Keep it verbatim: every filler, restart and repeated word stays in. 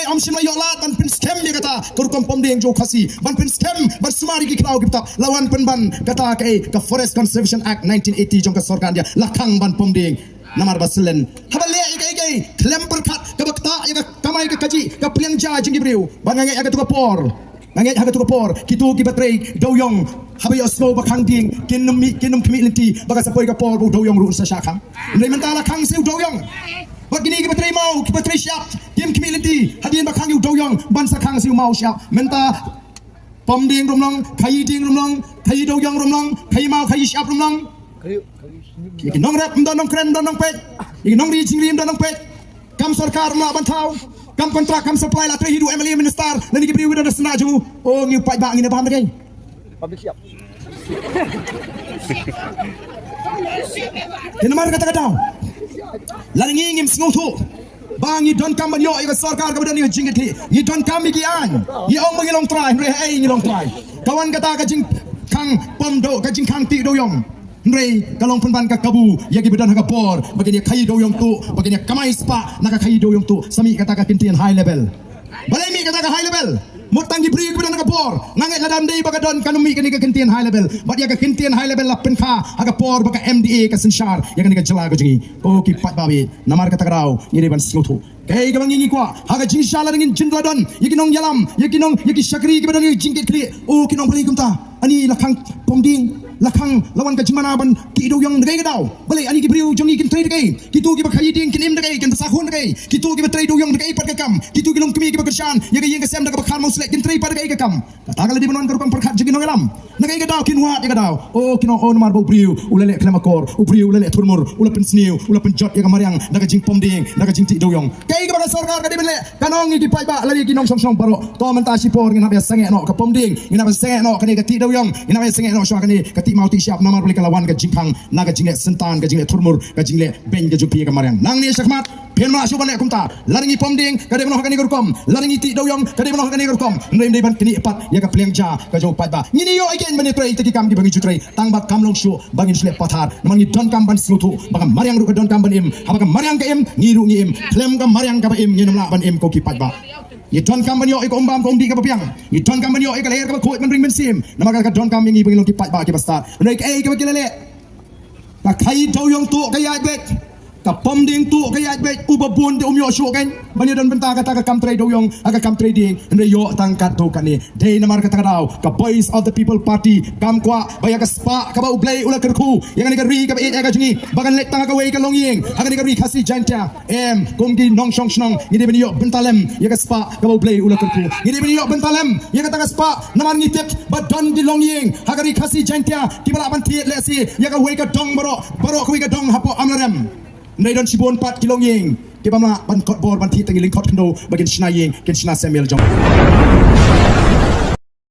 Am shym la ïoh lad ban pynskhem ïa kata ka rukom pom dieng jong u Khasi, ban pynskhem ban sumar ïa ki khlaw ki btap. La wan pynban kata kaei, ka Forest Conservation Act nineteen eighty jong ka sorkar India, la khang ban pom dieng. Namar ba selen haba leh ïa kaei kaei khlem pyrkhat, kaba ktah ïa ka kamai ka kajih, ka pliang ja jong ki briew. Ba nga ngeit ha katu ka por, nga ngeit ha katu ka por, kito kiba trei dewïong, haba ïohsngew ba khang dieng, kin ym mih, kin ym khmih lynti ba ka sa poi ka por ba u dewïong ruh un sa shah khang. Hynrei mynta la khang sha u dewïong. Bad kine kiba trei maw, kiba trei shyiap, kim khmih lynti hadien ba khang ïa u dewïong ban sa khang sha u maw shyiap. Mynta pom dieng ruh ym long, khaïi dieng ruh ym long, khaïi dewïong ruh ym long, khaïi maw khaïi shyiap ruh ym long. Ïa ki nongrep ym don nongkren, ym don nongpeit. Ïa ki nongri jingri ym don nongpeit. Kam sorkar ym lah ban thaw, kam kontrak, kam supply, la trei hi da u M L A, minister, lane ki briew ki don ha sna jong u. O, ngi u paidbah ngin ïa bam da kaei? Public shyiap. Te namar kata ka daw, lada ngi ngim sngewthuh ba ngi donkam ban ïoh ïa ka sorkar kaba don ïa ka jingkitkhlieh, ngi donkam ïa ki aiñ. Ngi ong ba ngi long trai, hynrei haei ngi long trai? Ka wan kata ka jingkhang pom dew, ka jingkhang tih dewïong. Hynrei ka long pynban ka kabu ïa kiba don ha ka bor ba kin ïa khaïi dewïong tuh, ba kin ïa kamai spah na ka khaïi dewïong tuh. Sa mih kata ka kyntien high level. Balei mih kata ka high level? Mut tang ki briew kiba don ha ka bor. Nga ngeit lada ym dei ba ka don, kan ym mih kane ka kyntien high level. Bad ïa ka kyntien high level la pynkha ha ka por ba ka M D A ka synshar ïa kane ka jylla ka jong ngi. Ko ki paidbah, namar kata ka daw ngi dei ban sngewthuh. Kaei kaba ngi ngi kwah ha ka jingshisha, lada ngin jin la don ïa ki nongïalam, ïa ki nong, ïa ki shakri kiba don ïa ki jingkitkhlieh. O ki nong, balei kumta? Ani la khang pom dieng, la khang, la wan ka jingmana ban tih dewïong, da kaei ka daw? Balei ani ki briew jong ngi kin trei da kaei? Kito kiba khaïi dieng kin im da kaei, kin bsa khun da kaei? Kito kiba trei dewïong da kaei pat ka kam? Kito ki longkmie kiba kyrshan ïa ka ïing ka sem da kaba khan mawslet kin trei pat da kaei ka kam? Kata ka la dei ban wan ka rukom pyrkhat jong ki nongïalam. Na kaei ka daw kin wad ïa ka daw? O ki nong, o namar ba u briew u la leh khlem akor, u briew u la leh thurmur, u la pynsniew, u la pynjot ïa ka mariang da ka jingpom dieng, da ka jingtih dewïong. Kaei kaba ka sorkar ka dei ban leh? Kan ong ïa ki paidbah lane ki nongshong shnong baroh, to mynta shipor ngin hap ïa sangeh noh ka pom dieng, ngin hap ïa sangeh noh kane ka tih dewïong, ngin hap ïa sangeh noh shuwa kane ka tih maw tih shyiap, namar balei ka la wan ka jingkhang na ka jingleh syntan, ka jingleh thurmur, ka jingleh beiñ ka jong phi ïa ka mariang. Nangne shakhmat phin ym lah shuh ban leh kumta. Lada ngi pom dieng ka dei ban long ha kane ka rukom, lada ngi tih dewïong ka dei ban long ha kane ka rukom. Hynrei ym dei ban knieh pat ïa ka pliang ja ka jong u paidbah. Ngin ïoh ïa ki ban ïatrei ïa ki kam kiba ngi ju trei, tang ba kam long shuh ba ngin shu leh pathar. Namar ngi donkam ban sngewthuh ba ka mariang ruh ka donkam ban im. Haba ka mariang ka im, ngi ruh ngi im. Khlem ka mariang kaba im ngin ym lah ban im, ko ki paidbah. Ngi donkam ban ïoh ïa ka um bam ka um dih kaba biang. Ngi donkam ban ïoh ïa ka lyer kaba khuid ban ring mynsiem. Namar ka donkam ïa ngi ba ngin long ki paidbah kiba stad. Hynrei kaei kaba ki la leh? Ka khaïi dewïong tuh ka ïaid beit, ka pom dieng tuh ka ïaid beit. Uba bun te um ïoh shuh kein ban ïadon bynta kata ka kam trei dewïong, ha ka kam trei dieng. Hynrei ïoh tang katto katne. Dei namar kata ka daw ka Voice of the People Party kam kwah ba ïa ka spah kaba U Blei u la kyrkhu ïa kane ka ri kaba ïeit ïa ka jong ngi, ba kan leit tang ha kawei ka longïing ha kane ka ri Khasi Jaiñtia. Em, kum ki nongshong shnong ngi dei ban ïoh bynta lem ïa ka spah kaba U Blei u la kyrkhu. Ngi dei ban ïoh bynta lem ïa kata ka spah, namar ngi tip ba don ki longïing ha ka ri Khasi Jaiñtia kiba lah ban thied lehse ïa kawei ka dong baroh, baroh kawei ka dong hapoh Amlarem. Hynrei don shibun pat ki longïing kiba ym lah ban kot bor ban thied tang ïa lyngkot khyndew ba kin shna ïing, kin shna sem ïa la jong.